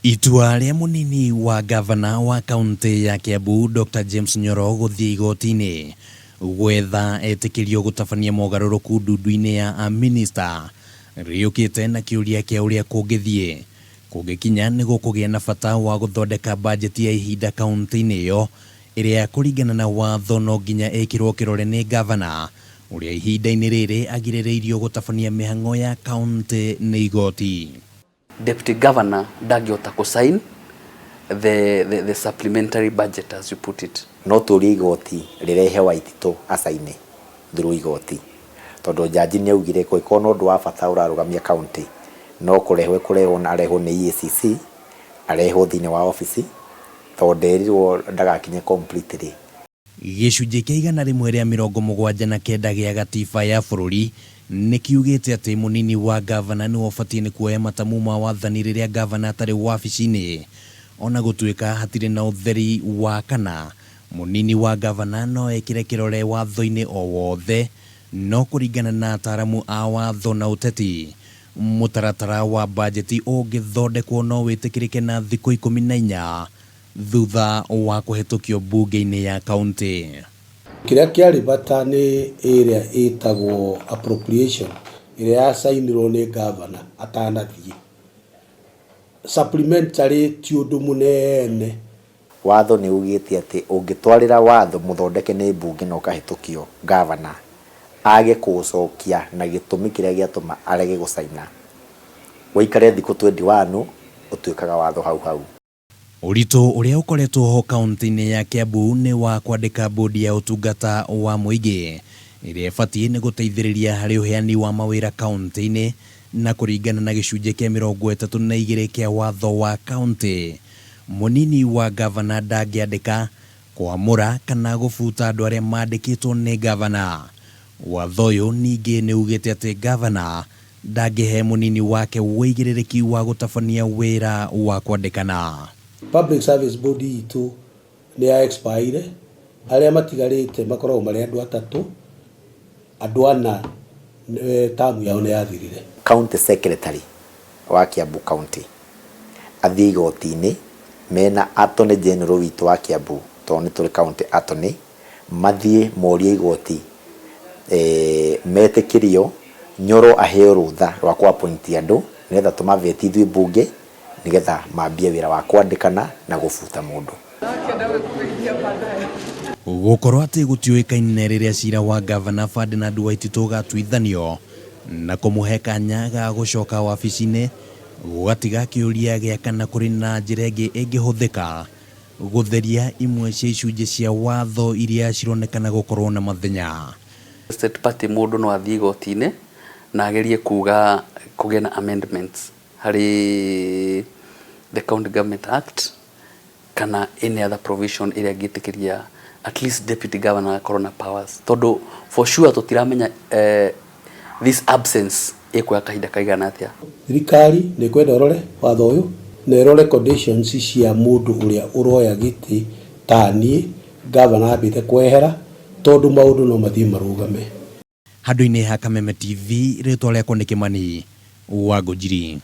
Itua rĩa mũnini wa ngavana wa kauntĩ ya Kiambu Dr James Nyoro gũthiĩ igoti-inĩ gwetha etĩkĩrio gũtabania mogarũrũku ndundu-inĩ ya amĩnĩsta rĩũkĩte na kĩũria kĩa ũrĩa kũngĩthiĩ kũngĩkinya nĩ gũkũgĩa na bata wa gũthondeka bajeti ya ihinda kauntĩ-inĩ ĩyo ĩrĩa kũringana na watho no nginya ĩkĩrwo kĩrore nĩ ngavana ũrĩa ihinda-inĩ rĩrĩ agirĩrĩirio gũtabania mĩhang'o ya kauntĩ nĩ igoti. Deputy Governor ndangĩhota kũ sign the supplementary budget, as you put it. No tũrie igoti rĩrehe Waititũ acaine through igoti, tondũ jaji nĩ augire kũngĩkorwo na ũndũ wa bata ũrarũgamia county no kũrehwo ĩkũrehwo na arehwo nĩ EACC, arehwo thĩinĩ wa obici, tondũ nderirwo ndagakinye completely. Gĩcunjĩ kĩa 179 gĩa gatiba ya bũrũri nĩ kiugĩte atĩ mũnini wa ngavana nĩwe ũbatiĩ nĩ kuoya matamu ma wathani rĩrĩa ngavana atarĩ wabici-inĩ. Ona gũtuĩka hatirĩ na ũtheri wa kana mũnini wa ngavana no ekĩre kĩrore watho-inĩ o wothe, no kũringana na ataramu a watho na ũteti, mũtaratara wa bajeti ũngĩthondekwo no wĩtĩkĩrĩke na thikũ 14 thutha wa kũhetũkio mbunge-inĩ ya kaunti. Kĩrĩa kĩarĩ bata nĩ ĩrĩa ĩtagwo appropriation ĩrĩa yacainirwo nĩ ngavana atanathiĩ. Supplementary ti ũndũ mũnene. Watho nĩ ugĩte atĩ ũngĩtwarĩra watho mũthondeke nĩ mbunge na ũkahĩtũkio, ngavana age kũũcokia na gĩtũmi kĩrĩa gĩatũma arege gũcaina, ũikare thikũ 21 ũtuĩkaga watho hau hau. Ũritũ ũrĩa ũkoretwo ho kaunti-inĩ ya Kiambu nĩ wa kwandĩka bodi ya ũtungata wa mũingĩ ĩrĩa ĩbatiĩ nĩ gũteithĩrĩria harĩ ũheani wa mawĩra kaunti-inĩ, na kũringana na gĩcunjĩ kĩa 32 kĩa watho wa kaunti, mũnini wa ngavana ndangĩandĩka, kwamũra kana gũbuta andũ arĩa mandĩkĩtwo nĩ ngavana. Watho ũyũ ningĩ nĩ ugĩte atĩ ngavana ndangĩhe mũnini wake ũigĩrĩrĩki wa gũtabania wĩra wa kwandĩkana. Public Service Board itũ nĩ ya expire, arĩa matigarĩte makoragwo marĩ andũ atatũ, andũ ana tamu yao nĩ yathirire. County Secretary wa Kiambu County athiĩ igoti-inĩ mena Attorney General witũ wa Kiambu, tondũ nĩ tũrĩ county attorney, mathiĩ morie igoti metĩkĩrio Nyoro aheo rũtha rwa kũ appoint andũ nĩgetha tũmaveti ithuĩ mbunge nĩgetha mambie wĩra wa kwandĩkana na gũbuta mũndũ. Gũkorwo atĩ gũtiũĩkaine rĩrĩa cira wa ngavana Ferdinand Waititũ ũgatuithanio na kũmũhe kanya ga gũcoka wabici-inĩ gũgatiga kĩũria gĩa kana kũrĩ na njĩra ĩngĩ ĩngĩhũthĩka gũtheria imwe cia icunjĩ cia watho iria cironekana gũkorwo na mathenya. State party mũndũ no athiĩ igoti-inĩ na agerie kuga kũgĩe na amendments harĩ the County Government Act kana any other provision ĩrĩa ĩngĩtĩkĩria at least deputy governor akorwo na powers, tondũ for sure tũtiramenya this absence ĩkuoya kahinda kaigana atĩa. Thirikari nĩ ĩkwenda ĩrore watho ũyũ na ĩrore conditions cia mũndũ ũrĩa ũroya gĩtĩ ta niĩ ngavana ambĩte kwehera, tondũ maũndũ no mathiĩ marũgame. Handũ-inĩ ha Kameme TV, rĩtwa rĩakwa nĩ Kĩmani wa Ngũnjiri.